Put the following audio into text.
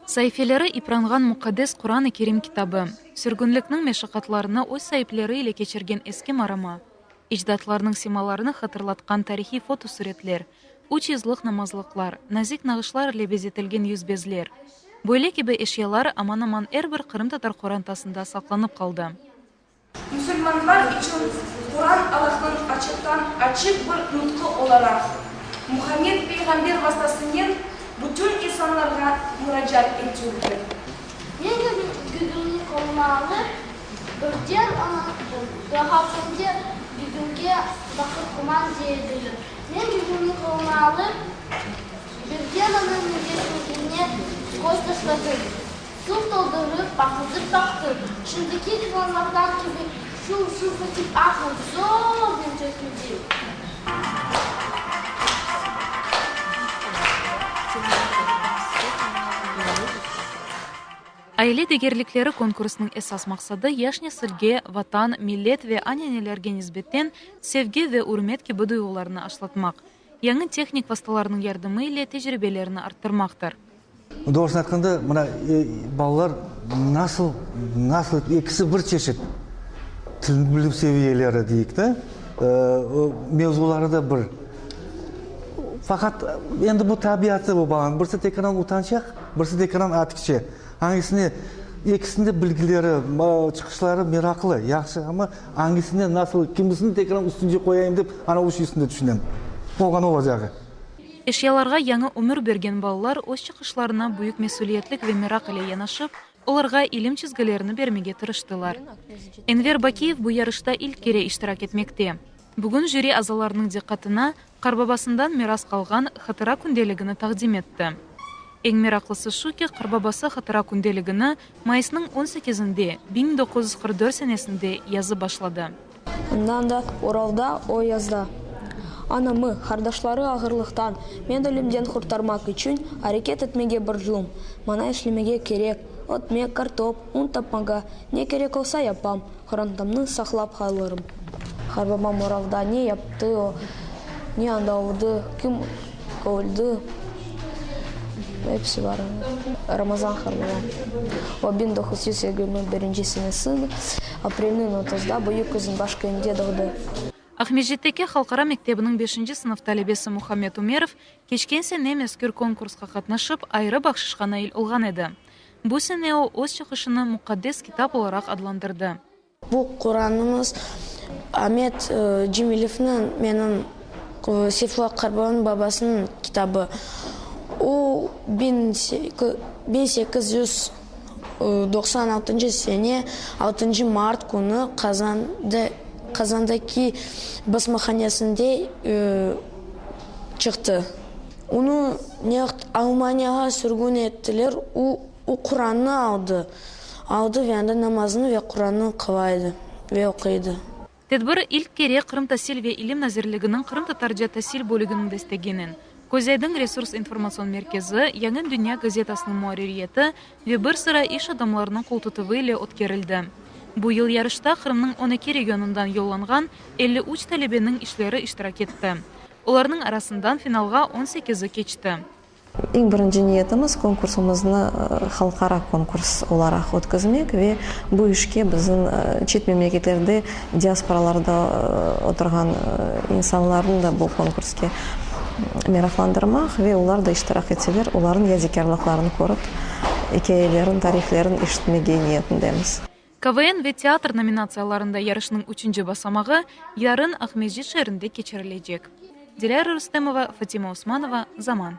Saifeleri ipranğan muqaddes Quran-ı Kerim kitabı, sürgünlikniñ meşaqatlarını öz saipleri ile keçirgen eski marama, ecdatlarnıñ simalarını hatırlatqan tarihiy fotosuretler, üç yızlıq namazlıqlar, nazik nağışlar ile bezetilgen yüzbezler, böyle kibi eşyalar aman-aman er bir qırımtatar qorantasında saqlanıp qaldı. Musulmanlar içün Quran Allahnıñ açıqtan-açıq bir nutqı olaraq, Muhammed peyğamber vastasınen bütün insanlarğa muracaat etüvdir. Men gügümni qoluma alıp, birden onı daha soñki gügümge baqır quman dey ediler. Men gügümni qoluma alıp, birden onıñ nefesligine köz taşladım. Suv toldurıp, aqızıp baqtım. Şimdiki yılanlardan kibi şuv-şuv etip aqmadı, zornen töküldi. Aile degerlikleri konkursınıñ esas maqsadı yaş nesilge Vatan, millet ve ananelerge nisbeten sevgi ve ürmet kibi duyğularnı aşlatmaq, yañı tehnik vastalarnıñ yardımı ile tecribelerini arttırmaqtır. Doğrusını aytqanda, mına, balalar nasıl, nasıl ekisi bir çeşit til bilüv seviyeleri deyik de, mevzuları da bir. Faqat endi bu tabiatı bu balanıñ, birisi tekaran utançaq, birisi tekaran atikçe. Angisine, ekisiniñ de bilgileri, çıqışları meraqlı, yahşı, amma angisine nasıl, kimisini tekaran üstünce qoyayım dep, ana o şey üstünde tüşünem. Olğanı olacağı. Eşyalarğa yañı ömür bergen balalar öz çıqışlarına büyük mesüliyetlik ve meraq ile yanaşıp, olarğa ilim çizgilerini bermege tırıştılar. Enver Bakiyev bu yarışta ilk kere iştirak etmekte. Bugün jüri azalarınıñ diqqatına qarbabasından miras qalğan hatıra kündeligini taqdim etti. Eñ meraqlısı şu ki, qarbabası hatıra kündeligini mayısnıñ on sekizinde, 1944 senesinde yazıp başladı. Ondan da Uralda o yazda. Anamı, qardaşları ağırlıqtan, men ölümden qurtarmaq içün areket etmege borclum. Maña işlemege kerek, ötmek, kartop, un tapmağa, ne kerek olsa yapam, qorantamnı saqlap qalırım. Qarbabam Uralda ne yaptı o, ne anda oldı, kim öldi, episi bar anda. Ramazan qarbabam. O 1921 senesi aprelniñ otuzda Büyük Özenbaş köyünde doğdı. Aqmescitteki halqara mektebiniñ beşinci sınıf talebesi Muhammed Umerov keçken sene mezkür konkursqa qatnaşıp, ayrı bahşışqa nail olğan edi. Bu sene o, öz çıqışını Muqaddes kitap olaraq adlandırdı. Bu Quranımız Amet Cemilevniñ, menim Seyfullah Qarbonıñ babasınıñ kitabı. O, 1896 sene altıncı mart künü Qazanda, Qazandaki basmahanesinde çıqtı. Onı Almaniyağa sürgün ettiler, o, O Qurannı aldı, aldı ve anda namazını ve Qurannı qıla edi ve oquy edi. Tedbir ilk kere Qırım Tasil ve ilim nazirliginiñ qırımtatarca tasil bölüginiñ desteginen, Közaydın resurs informatsion merkezi, Yañı dünya gazetasınıñ muarririyeti ve bir sıra iş adamlarınıñ qoltutuvı ile ötkerildi. Bu yıl yarışta Qırımnıñ 12 regionından yollanğan 53 talebeniñ işleri iştirak etti. Olarnıñ arasından finalğa on sekizi keçti. Eñ birinci niyetimiz, konkursımıznı halqara konkurs olaraq ötkizmek ve bu işke bizim çet memleketlerde, diasporalarda oturğan insanlarnı da bu konkurske meraqlandırmaq ve olar da iştirak etseler, olarnıñ yadikârlıqlarını körip, ikâyelerin, tarihlerin eşitmege niyetindemiz. KVN ve teatr nominatsiyalarında yarışnıñ üçünci basamağı yarın Aqmescit şeerinde keçirilecek. Dilâra Rustemova, Fatima Osmanova, Zaman.